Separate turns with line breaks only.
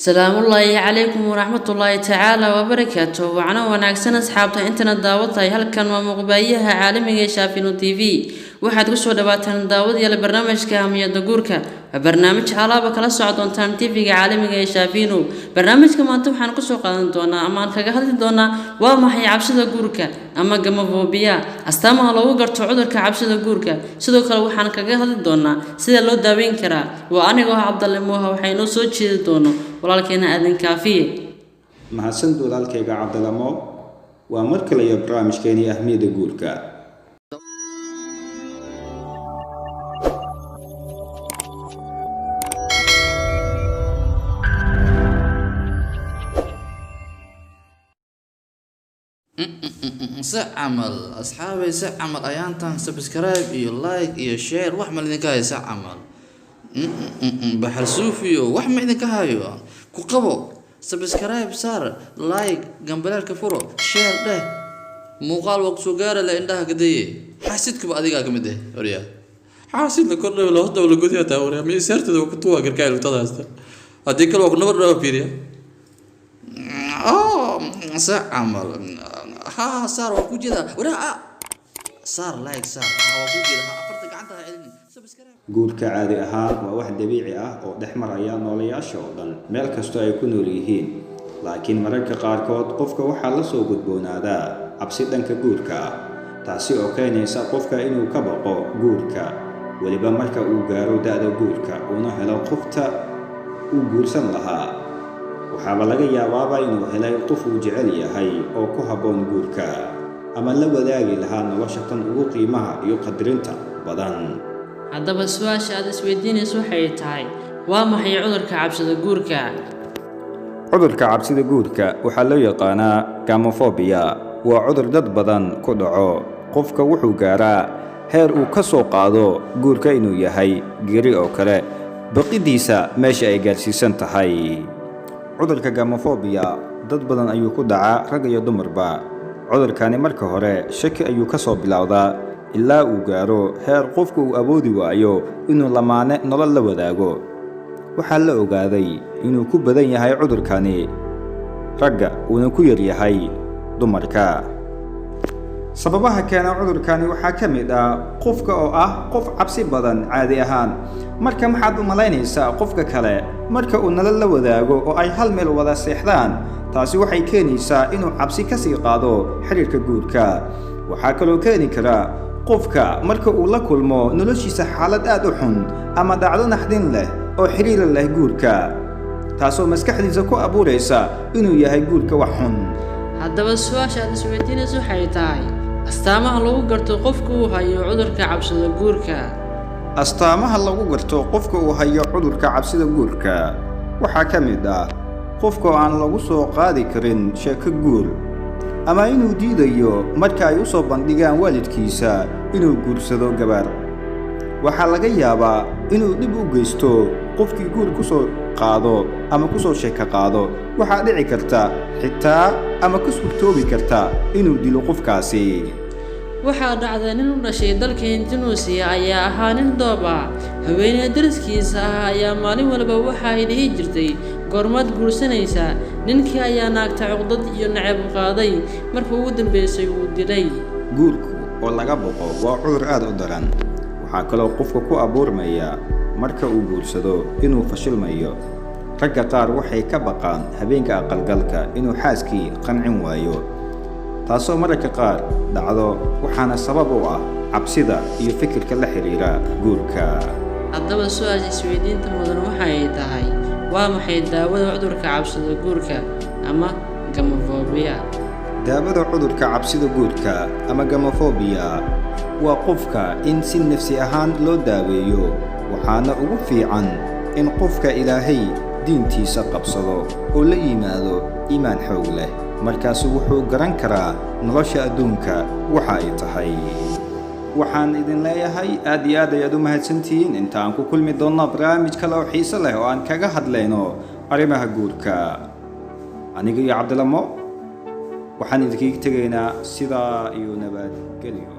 Salaamullaahi calaykum waraxmatullaahi tacaala wabarakaatu. Wacno wanaagsan, asxaabta intana daawatahay. Halkan waa muqbaayaha caalamiga ee Shaafino TV. Waxaad kusoo dhawaataan daawadayaal barnaamijka Ahmiyadda Guurka. Waa barnaamij alaaba kala soco doontaan TV-ga caalamiga ee Shaafino. Barnaamijka maanta waxaan kusoo qaadan doonaa ama aan kaga hadli doonaa: waa maxay cabsida guurka ama gamophobia, astaamaha loogu garto cudurka cabsida guurka? Sidoo kale waxaan kaga hadli doonaa sida loo daaweyn karaa. Waa anigoo ah Cabdalle Muuha. Waxaa inoo soo jeedi doono walaalkeena Aadan Kaafiye.
Mahadsan, walaalkayga Cabdalamo. Waa mar kale iyo barnaamijkeenii Ahmiyadda Guurka.
Si camal, asxaabay, si camal ayaantan subscribe iyo like iyo share wax ma idinka hayo. Si camal Baxar Suufiyo wax ma idinka hayo. Ku qabo subscribe, saar like, gambaleelka furo, share dheh. Muuqaal waa kusoo gaara le. Indhaha kadaye, xaasidkuba adigaa kamid eh. Oryaa, xaasid la kordhaw la hoos la godiya taa. Oryaa, miisaartada ku tuwa garkaa iltada haysta. Haddii kale waa ku nabar dhawa. Fiiriya se camal. Ha saar, waa ku jeedaa. Waraa saar, like saar. Ha, waa ku jeeda. Ha, afarta gacanta ha celinin. Subscribe.
Guurka caadi ahaan waa wax dabiici ah oo dhex maraya noolayaasha oo dhan meel kastoo ay ku nool yihiin, laakiin mararka qaarkood qofka waxaa la soo gudboonaadaa cabsi dhanka guurka ah, taasi oo keenaysa qofka inuu ka baqo guurka, weliba marka uu gaaro da'da guurka uuna helo qofta uu guursan lahaa. Waxaaba laga yaabaaba inuu helay qof uu jecel yahay oo ku habboon guurka ama la wadaagi lahaa nolosha tan ugu qiimaha iyo qadarinta badan.
Haddaba su-aasha aad isweydiinaysa waxay tahay: waa maxay cudurka cabsida guurka?
Cudurka cabsida guurka waxaa loo yaqaanaa gamophobia. Waa cudur dad badan ku dhaco. Qofka wuxuu gaaraa heer uu ka soo qaado guurka inuu yahay geeri oo kale, baqidiisa meesha ay gaarsiisan tahay. Cudurka gamophobia dad badan ayuu ku dhacaa, rag iyo dumarba. Cudurkani marka hore shaki ayuu ka soo bilowdaa ilaa uu gaaro heer qofku uu awoodi waayo inuu lamaane nolol la wadaago. Waxaa la ogaaday inuu ku badan yahay cudurkani ragga, uuna ku yar yahay dumarka. Sababaha keena cudurkani waxaa ka mid ah qofka oo ah qof cabsi badan caadi ahaan. Marka maxaad u malaynaysaa qofka kale marka uu nolol la wadaago oo ay hal meel wada seexdaan? Taasi waxay keenaysaa inuu cabsi ka sii qaado xiriirka guurka. Waxaa kaloo keeni kara qofka marka uu la kulmo noloshiisa xaalad aad u xun ama dhacdo naxdin leh oo xiriir leh guurka, taasoo maskaxdiisa ku abuuraysa inuu yahay guurka wax xun.
Haddaba su-aasha aad isweydiinaysa waxay tahay: astaamaha lagu garto qofka uu hayo cudurka cabsida guurka.
Astaamaha lagu garto qofka uu hayo cudurka cabsida guurka waxaa ka mid ah qofka oo aan lagu soo qaadi karin sheeko guur, ama inuu diidayo marka ay u soo bandhigaan waalidkiisa inuu guursado gabar. Waxaa laga yaabaa inuu dhib u geysto qofkii guur ku soo qaado ama ku soo sheeko qaado. Waxaa dhici karta xitaa ama ka suurtoobi karta inuu dilo qofkaasi.
Waxaa dhacday nin u dhashay dalka Indunuusiya ayaa ahaa nin doob ah. Haweeney dariskiisa ah ayaa maalin walba waxa ay dhihi jirtay: "Goormaad guursanaysaa?" Ninkii ayaa naagta cuqdad iyo nacab u qaaday. Markii ugu dambeysay wuu dilay.
Guurku oo laga boqo waa cudur aad u daran. Waxaa kaloo qofka ku abuurmaya marka uu guursado inuu fashilmayo. Ragga qaar waxay ka baqaan habeenka aqalgalka inuu xaaskii qancin waayo, taasoo mararka qaar dhacdo, waxaana sabab u ah cabsida iyo fikirka la xiriira guurka.
Haddaba su-aasha isweydiinta mudan waxa ay tahay: waa maxay daawada cudurka cabsida guurka ama gamophobia?
Daawada cudurka cabsida guurka ama gamophobia waa qofka in si nafsi ahaan loo daaweeyo, waxaana ugu fiican in qofka Ilaahay diintiisa qabsado oo la yimaado iimaan xoog leh. Markaasu wuxuu garan karaa nolosha adduunka waxa ay tahay. Waxaan idin leeyahay aad iyo aad ayaad u mahadsantihiin. Inta aan ku kulmi doonno barnaamij kale oo xiiso leh oo aan kaga hadlayno arrimaha guurka, aniga iyo Cabdilamo waxaan idinkaga tegaynaa sidaa iyo nabadgelyo.